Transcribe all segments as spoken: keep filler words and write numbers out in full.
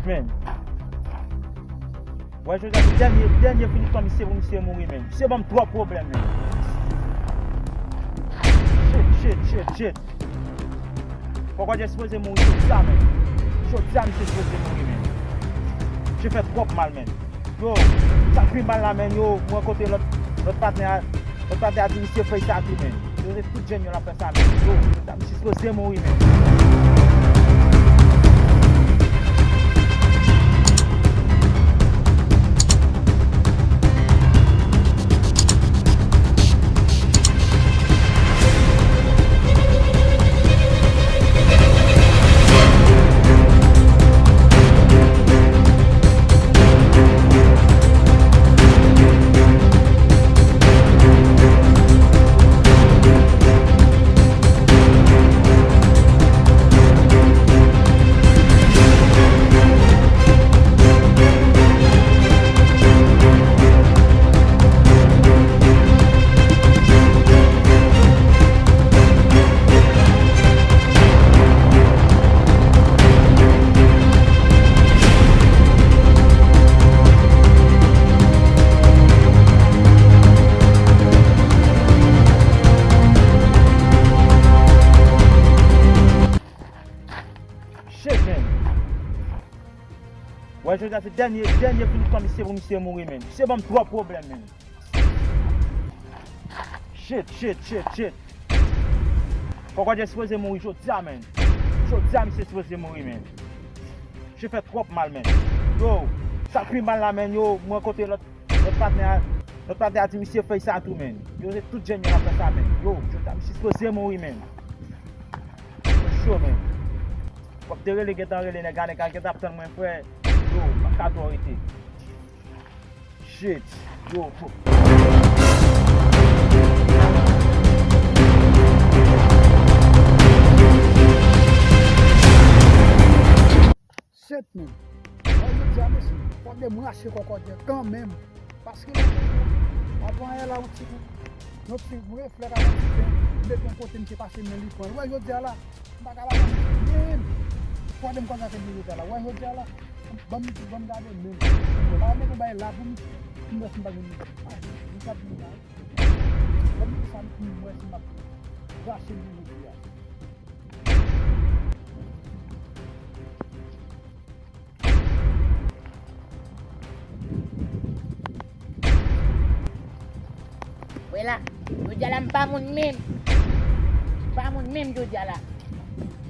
Men. Wè, jodi a se dènye, dènye finisman misye pou misye mouri, men. Misye ban m twòp pwoblèm, men. Shit, shit, shit, shit. Kòkòt sipoze mouri jodi a, men. Jodi a, misye sipoze mouri, men. Misye fè twòp mal, men. Yo, sa k pi mal la, men, yo, mwen kote lòt, lòt patnè a, lòt patnè a di misye fè sa tou, men. Yo, se tout jèn yo l ap fè sa, men. Yo, sa misye sipoze mouri, men. Shit, man. Wè, jodi a se dènye, dènye finisman misye pou misye mouri, men. Misye ban m twòp pwoblèm, men. Shit, shit, shit, shit. Kòkòt sipoze mouri jodi a, men. Jodi a, misye sipoze mouri, men. Misye fè twòp mal, men. Yo, sa k pi mal la, men, yo, mwen kote lòt, lòt patnè a, lòt patnè a di misye fè sa tou, men. Yo, se tout jèn yo l ap fè sa, men. Yo, jodi a, misye sipoze mouri, men. Mwen cho, men. W ap te rele, gentan rele nèg la, nèg la gentan ap tann mwen, frè. Yo, m ap ka twò rete. Shit. Yo, fo. Shit, man. Wè, jodi a, mesye, fòk de m rache kòkòt kanmenm. Paske lòt jou, w ap wè la, yon ti, yon ti reflèks a yon ti pen, m mete yon kote, misye pase men li pran l. Wè, jodi a la, m pa ka pa pran misye menm. Twa de m kòmanse di jodi a la. Wè, jodi a la, ban m, ban m gade menm. Mwen pa mete yon bagay la pou misye, pou m wè si m pa gen misye. Ah, misye ap vin la. Ban m di sa, m wè si m ap rache l pou jodi a. Wè la, jodi a la m pa moun menm. M pa moun menm jodi a la.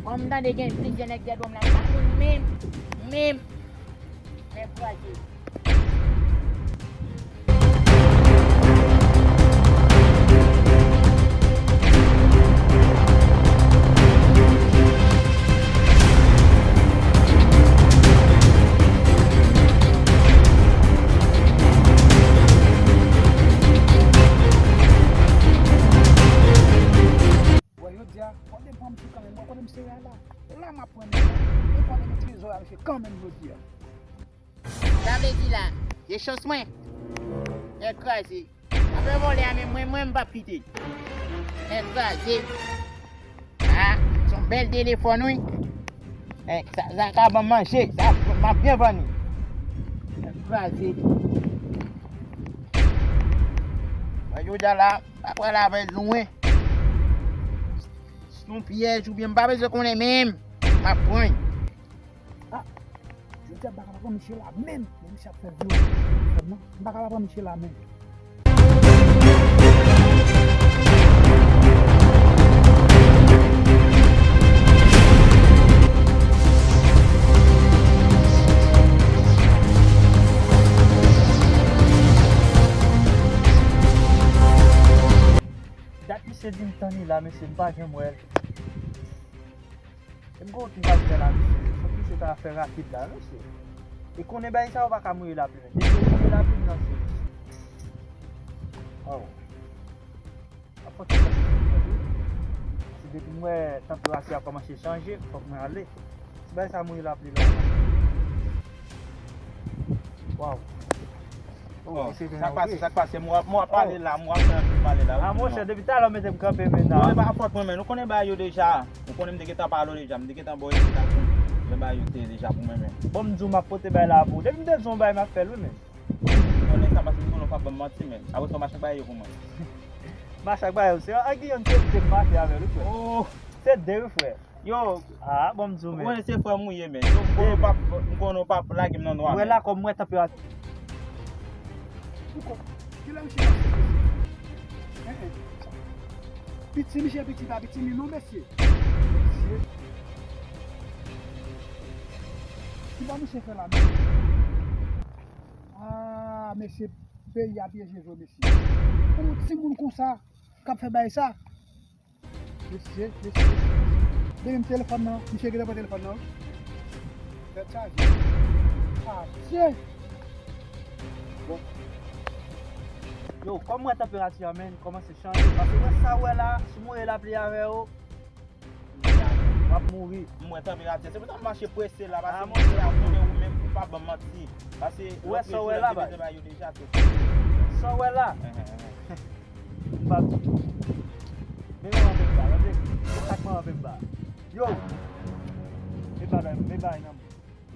Kòm m tande gen plizyè nèg dèyè do m la, m pa moun menm. Menm. Nèg kraze. Wè, jodi a, fò de pran misye kanmenm, wè kote misye ye a la. La m ap pran misye. E fò de met trezò a misye kanmenm jodi a. Sa vle di la, se chans mwen. Nèg kraze. Apre vòlè a menm mwen, mwen m p ap kite. Nèg kraze. Ah, se yon bèl telefòn wi. Eh, sa, sa ka ban m manje, sa m ap byen vann li. Nèg kraze. Mwen jodi a la, m pa pral avè l lwen. Se yon pyèj oubyen m pa bezwen konnen menm. M ap pran l. Ah, jodi a m pa ka pa pran misye la menm. Men misye ap fè vyolans sou telefòn nan. M pa ka pa pran misye la menm. Dat misye di m tann li la, mesye, m pa janm wè l. E m gon ti vag fè la, mesye. Fòk misye ta fè rapid la, mesye. E konnen bagay sa yo pa ka mouye lapli, men. Depi yo mouye lapli nan zye, mesye. Oh. A fòk misye ta fè rapid. Se depi m wè tanperati a kòmanse chanje, fòk mwen ale. Si bagay sa mouye lapli la. Waw. Oh, sa k pase, sa k pase? M w ap, m w ap pale la, m w ap fè anpil pale la. Ah, monchè, depi talè w mete m kanpe menm nan. Non, e pa fòt mwen, men nou konnen bagay yo deja. Ou konnen m te gentan pale w deja, m te gentan ba w esplikasyon. Mwen ba yo te deja pou mwen menm. Bon, m di w m ap pote bay la pou ou. Depi m te di w yon bay, m ap fè l wi, men. Konnen sa, paske m konnen w p ap ban m manti, men. Apre sa, w mache ak bay yo pou mwen. Mache ak bay yo, se an Giyòn se de m mache avè l wi, frè. Oh! Se de wi, frè. Yo, ah, bon, m di w, men. Ou konnen se frè m ou ye, men. Yo, m konnen w p ap, m konnen w p ap lage m nan nwa, men. Wè la, kòm mwen tanperati. Ou kò, kilè misye pase, mesye? Hein, hein. Piti, misye piti, pa piti, li non, mesye. Mesye. Ki ba misye fè la, mesye? Ah, mesye, peyi a pyeje vre, mesye. Pou yon timoun konsa, k ap fè bagay sa. Mesye, mesye, mesye. Depi m telefòn nan, misye gentan pran telefòn nan. Tèt chaje. Adye! Bon. Yo, kòm mwen tanperati an, men, kòmanse chanje. Paske mwen sa wè la, si m wè lapli avè yo, w ap mouri. M wè tanperati. Se pou sa m mache prese la, paske m wè la konnen ou menm ou pa ban m manti. Paske ou wè sa w wè la, bay. Yo deja tou. Sa w wè la? M pa di. Men manman Pemba, tande? Kontak manman Pemba. Yo! Men bagay, men bagay nan men.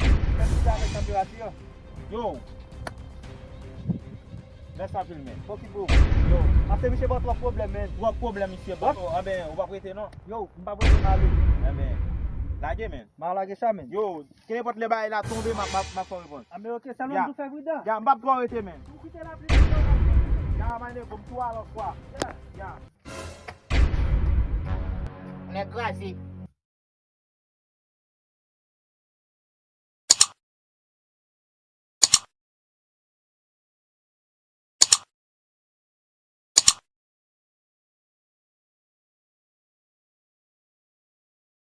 Fè pita avèk tanperati an. Yo! Mèsi anpil, men. Fòk ki pou. Yo! Paske misye ba w twòp pwoblèm, men. Twòp pwoblèm, misye ba. Anben, ou p ap rete, non? Yo, m p ap rete, m ale. Enben, lage, men. M a lage sa, men. Yo, kenenpòt lè bagay la tonbe, m ap, m ap, m ap fè w repons. A, men oke, sèlman m tou fè pridan. Ya, m p ap twò rete, men. Ou kite lapli devan, m ap fè pridan. Ya, m ale, bon, m tou a lòt fwa. Ya. Nèg kraze.